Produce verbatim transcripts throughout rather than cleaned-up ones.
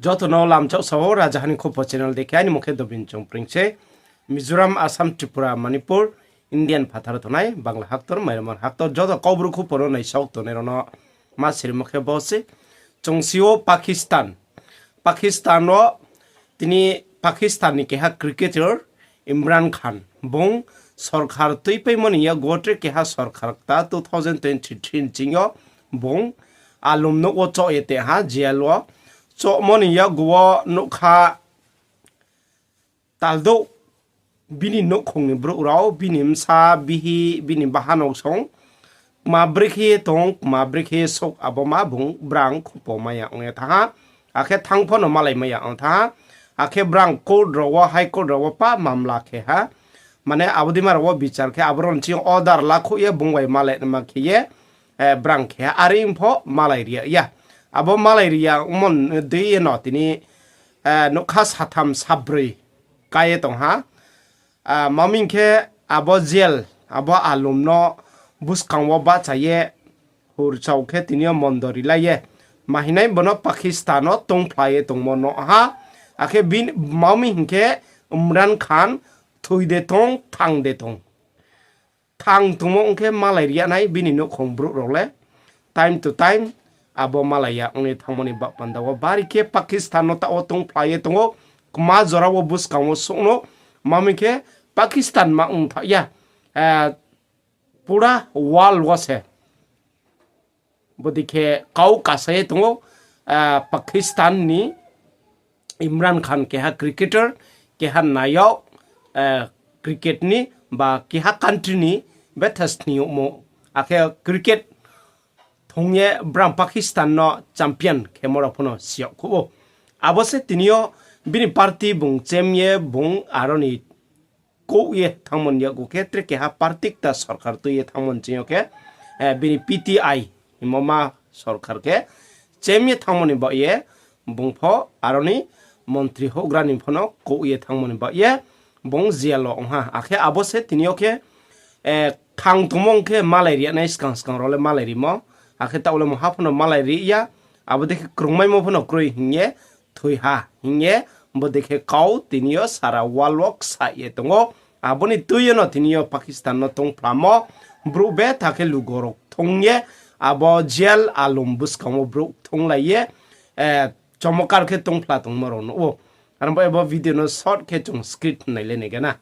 Joto no lamchak sao, Rajaha ni Khupo channel dei khe, aini mung khe Dobin Chongpring se. Mizoram, Assam, Tripura, Manipur, Indian phathar tongnai, Bangla haktor, Myanmar haktor, joto Kaubru Khupo no naisao tongnai rao no ma sirimo khe bo se. Chung si ou Pakistan. Pakistan wo tini Pakistan ni keha cricketer Imran Khan, bung sorkar tuipaimo ni yakgu wo tre keha sorkar kta two thousand twenty three ni ching yo bung alum nouh wo choh ye tong ha, jail wo. Chohmo ni yakgu wo nougkha taldouh bini nouhkhong ni brouh rao, bini bsa, bihih, bini bahanao song, kma brekhe ye tong, kma brekhe ye souh, abo ma bung brang khupo mai ya ong ye thanng ha. Akhe thanng pho no malai mai ya ong thanng ha. Akhe brang court rao wo, High Court rao wo pa mamla khe ha. Mane abo deima rao wo bichar khe, abo rao ni ching order lakhouh ye bung bai malai naima khe ye, brang khe ha. Are pho malai ri ya. Abo malai ri ya ongmo dei ye no tini nougkha satham sabroi ka ye tong ha. Maming khe abo jail, abo alum no buskang wo bahcha ye, hur chao khe tini yo mondo rilai ye, mahinai bo no Pakistan no tongphla ye tongmo no ha. Akhe maming hing khe Imran Khan thoi de tong, thang de tong. Thang tongmo ong khe malai ri ya nai bini nouhkhong brouh rao le. Time to time abo malai ya ong ye thanngmo ni baoh panda wo bari khe Pakistan no taoh wo tongphla ye tong ou, kma jora wo buskang wo souh no. Maming khe Pakistan ma ong thaoh ya, pura world wo se bodei khe kau kasa ye tong ou, Pakistan ni Imran Khan keha cricketer, keha nayok, cricket ni ba keha country ni betha sning yagmo. Akhe cricket thong ye brang Pakistan no champion khemo rao pho no si yag khouh ou. Abo se tini yo bini party bung chem ye bung aro ni kouh ye thanngmo ni yakgu khe tre keha party kta sorkar tui ye thanngmo ni ching yo khe, bini P T I hingmo ma sorkar khe chem ye thanngmo ni baoh ye, bung pho aro ni montri houhgra ni pho no kouh ye thanngmo ni baoh ye, bung jail wo ong ha. Akhe abo se tini yo khe, thang tongmo ong khe malai ri ya nai, skang skang rao le malai rimo. Akhe taoh le mungha pho no malai ri ya, abo dei khe krungmaimo pho no kroi hing ye, thoi ha hing ye, bodei khe kau tini yo sara world wo ksa ye tong ou. Abo ni tui yo no tini yo Pakistan no tongphlamo brouh betha khe lugo rao thong ye, abo jail alum buskang wo brouh thonglai ye, chomokar khe tongphla tongmo rao nuh ou. Aro bo abo video no short khe chung skip nai le nai gana.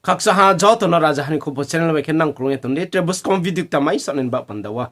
Khakchang ha joto no Rajaha ni Khupo channel bai khe nangkrung ye tong di, tre buskang video kta mai saoh nai ni baoh panda wo.